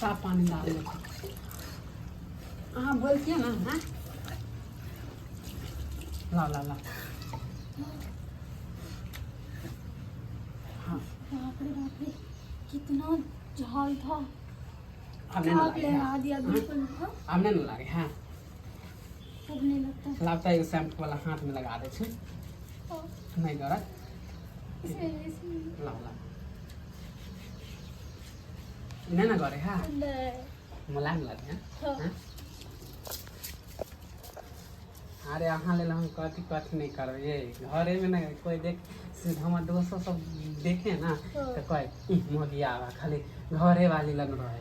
साफ पानी डाल दै छी। अहाँ बोलतियै ने। हाँ, ला ला ला। हाँ। बाप रे बाप रे, कितना झाल था। अब नहीं ना आग लागे। लगा हाँ। दिया बिल्कुल, हाँ। अब नहीं ना लागे। हाँ। अब नहीं लगता। लाब तऽ एगो शैम्पू वाला हाथ में लगा दै छी। हाँ, नहि गरत। इसमें इसमें। ला ला, नहि ने गरे। हाँ। नहीं। मुलायम लगे। हाँ। हाँ। हाँ? अरे अहाँ लेल हम कथी कथी नहि करबै। ये घरेमे ने कोइ देख से हमर दोस्तो सब देखे ना। हाँ। तऽ कहै, इह मोगिया बा, खाली घरे वाली लग रहे।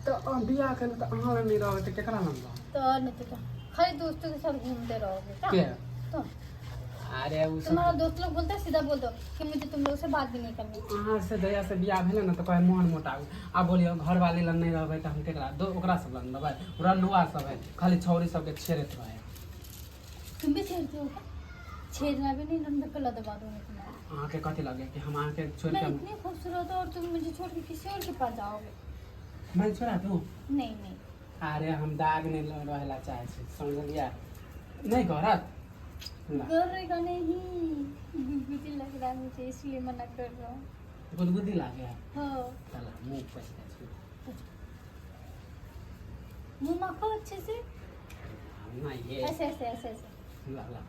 तऽ अहाँ बियाह केलहुँ तऽ अहाँ लग नहि रहबै तऽ केकरा लग रहबै? तो और नहीं तो क्या, खाली दोस्तों के साथ घूमते रहोगे क्या? के? तो अरे ओ सब तुम्हारा दोस्त लोग बोलता है, सीधा बोल दो कि मुझे तुम लोगों से बात भी नहीं करनी। अहाँ से दया से बियाह भेलै ने तऽ कहै मोन मोटा। आब बोलियौ, घरवाली लग नहि रहबै तऽ हम केकरा दो ओकरा सब लग रहबै? रलुआ सब है, खाली छौरी सबके छेड़ैत रहै। तुम भी छेड़ते हो क्या? छेड़ना भी नहीं, नंबर गला दबा दूंगी तुम्हारा। अहाँके कथी लगे कि हम अहाँके छोड़ि मैं के इतनी खूबसूरत हूँ और तुम मुझे छोड़ के किसी और के पास जाओगे? मैं छोड़ा दूँ? नहीं नहीं। अरे हम दाग नहि रहै ला चाहै छी, समझलियै? नहि करत ला। करेगा नहीं, गुदगुदी लग रहा है मुझे, इसलिए मना कर रहा हूँ। गुदगुदी लागे है? हाँ। चला मुँह पोछि दै छी। मुँह माखो अच्छे से। नहि ये। ऐसे ऐसे ऐसे ऐसे। ला ला,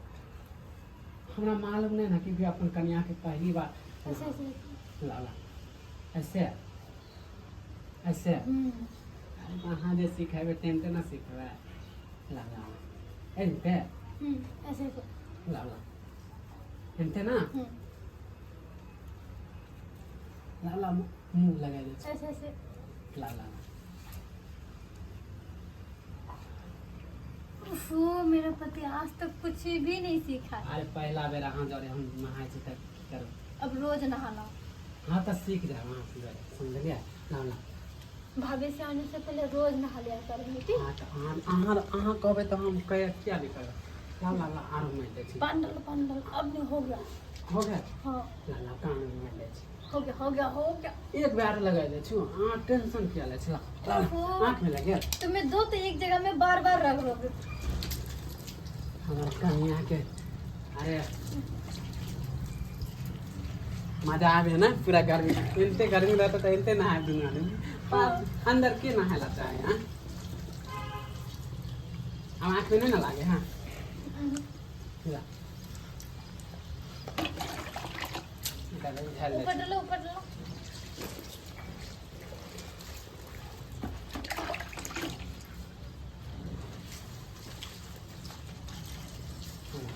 हमरा मालूम नहि ने कि भी अपन कनिया के पहली बार। ऐसे ऐसे। ला ला, ऐसे ऐसे। अरे अहाँ जे सिखेबै तेनते ने सिखबै। ला ला, एनते। ऐसे ऐसे। ला ला, एनते ना। ला ला, मुँह लगा दै छी। ऐसे ऐसे। ला ला। उफ, मेरा पति आज तक कुछ भी नहीं सीखा है। अरे पहिला बेर अहाँ जरे हम नहाय छी तऽ की करब? अब रोज नहाना। हाँ, तऽ सीख जायब अहाँ से जरे, समझलियै? ला ला। भाभी से आने से पहले रोज नहा लिया करेंगे, ठीक? हाँ, तऽ अहाँ अहाँ अहाँ कहबै तऽ हम कह किया नहि करबै? ला ला ला, आरो मारि दै छी। पानी डालो, पानी डालो, अब नहीं, हो गया। हो गया? हाँ। ला ला, कान मे मारि दै छी। हो गया, हो गया, हो गया। एक बार लगा दै छी, अहाँ टेंशन किया लै छी? ला ला। ओहो। आँख में लग गेल। तुम्हें दो तो एक जगह में बार बार रगड़ोगे। हमर कनिया के अरे मजा आबे ना पूरा। गर्मी एते गर्मी रहता तऽ एते नहाय दुनू आदमी। पास अंदर के नहाय ला चाहे। हाँ, हम आँख में नहीं ना लागे। हाँ, ला निकालो, झाल दै ऊपर छी। डालो, ऊपर डालो।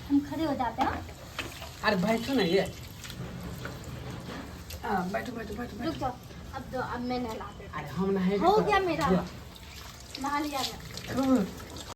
हम खड़े हो जाते हैं, हाँ? अरे बैठो ना ये, बैठो बैठो बैठो। रुक बैठो। जाओ, अब दो, अब मैं नहलाते। अरे हम नहाए। हो गया मेरा। नहा लिया मैं।